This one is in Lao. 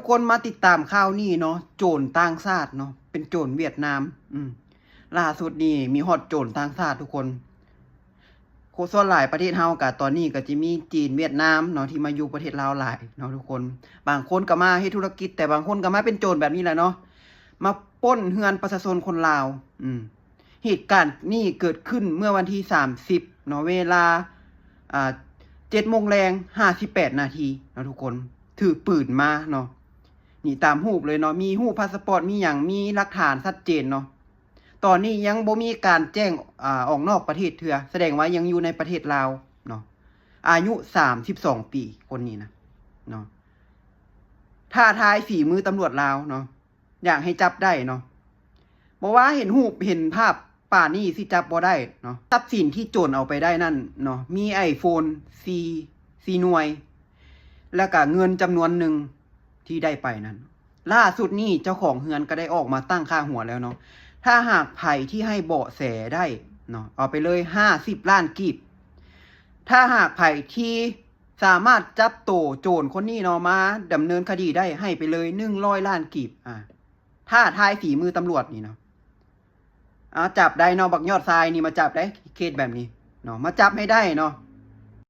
ຄົນມາຕິດຕາມຂ່າວນີ້ເນາະ ໂຈນຕ່າງຊາດເນາະ ເປັນໂຈນຫວຽດນາມ ອືມ ລ່າສຸດນີ້ມີຮອດໂຈນຕ່າງຊາດທຸກຄົນ. ຄົນສ່ວນຫຼາຍປະເທດເຮົາກະຕອນນີ້ກະຈະມີຈີນ ຫວຽດນາມເນາະ ທີ່ມາຢູ່ປະເທດລາວຫຼາຍເນາະທຸກຄົນ. ບາງຄົນກະມາເຮັດທຸລະກິດ ແຕ່ບາງຄົນກະມາເປັນໂຈນແບບນີ້ແຫຼະເນາະ ມາປຸ້ນເຮືອນປະຊາຊົນຄົນລາວ. ອືມ ເຫດການນີ້ເກີດຂຶ້ນເມື່ອວັນທີສາມສິບເນາະ ເວລາ ອ່າ ເຈັດໂມງແລງຫ້າສິບແປດນາທີເນາະທຸກຄົນ. ຖືກປືນມາເນາະ ນີ້ຕາມຮູບເລີຍເນາະ ມີຮູບພາສະປອດ ມີຫຍັງ ມີຫຼັກຖານຊັດເຈນເນາະ. ຕອນນີ້ຍັງບໍ່ມີການແຈ້ງ ອາ ອອກນອກປະເທດເທື່ອ ສະແດງວ່າຍັງຢູ່ໃນປະເທດລາວເນາະ. ອາຍຸສາມສິບສອງປີ ຄົນນີ້ນະເນາະ. ທ້າທາຍຝີມືຕຳຫຼວດລາວເນາະ ຢາກໃຫ້ຈັບໄດ້ເນາະ. ບໍ່ວ່າເຫັນຮູບເຫັນພາບປານນີ້ຊິຈັບບໍ່ໄດ້ເນາະ. ຊັບສິນທີ່ໂຈນເອົາໄປໄດ້ນັ້ນເນາະ ມີໄອໂຟນສີ່ ສີ່ໜ່ວຍ ແລ້ວກະເງິນຈຳນວນໜຶ່ງທີ່ໄດ້ໄປນັ້ນ. ລ່າສຸດນີ້ເຈົ້າຂອງເຮືອນກະໄດ້ອອກມາຕັ້ງຄ່າຫົວແລ້ວເນາະ. ຖ້າຫາກໃຜທີ່ໃຫ້ເບາະແສໄດ້ເນາະ ເອົາໄປເລີຍຫ້າສິບລ້ານກີບ. ຖ້າຫາກໃຜທີ່ສາມາດຈັບໂຕໂຈນຄົນນີ້ເນາະ ມາດຳເນີນຄະດີໄດ້ ໃຫ້ໄປເລີຍໜຶ່ງຮ້ອຍລ້ານກີບ. ອາ ທ້າທາຍຝີມືຕຳຫຼວດນີ້ເນາະ. ເອົາ ຈັບໄດ້ເນາະ ບັກຍອດຊາຍນີ້ມາຈັບໄດ້ ເຄສແບບນີ້ເນາະ ມາຈັບໃຫ້ໄດ້ເນາະ.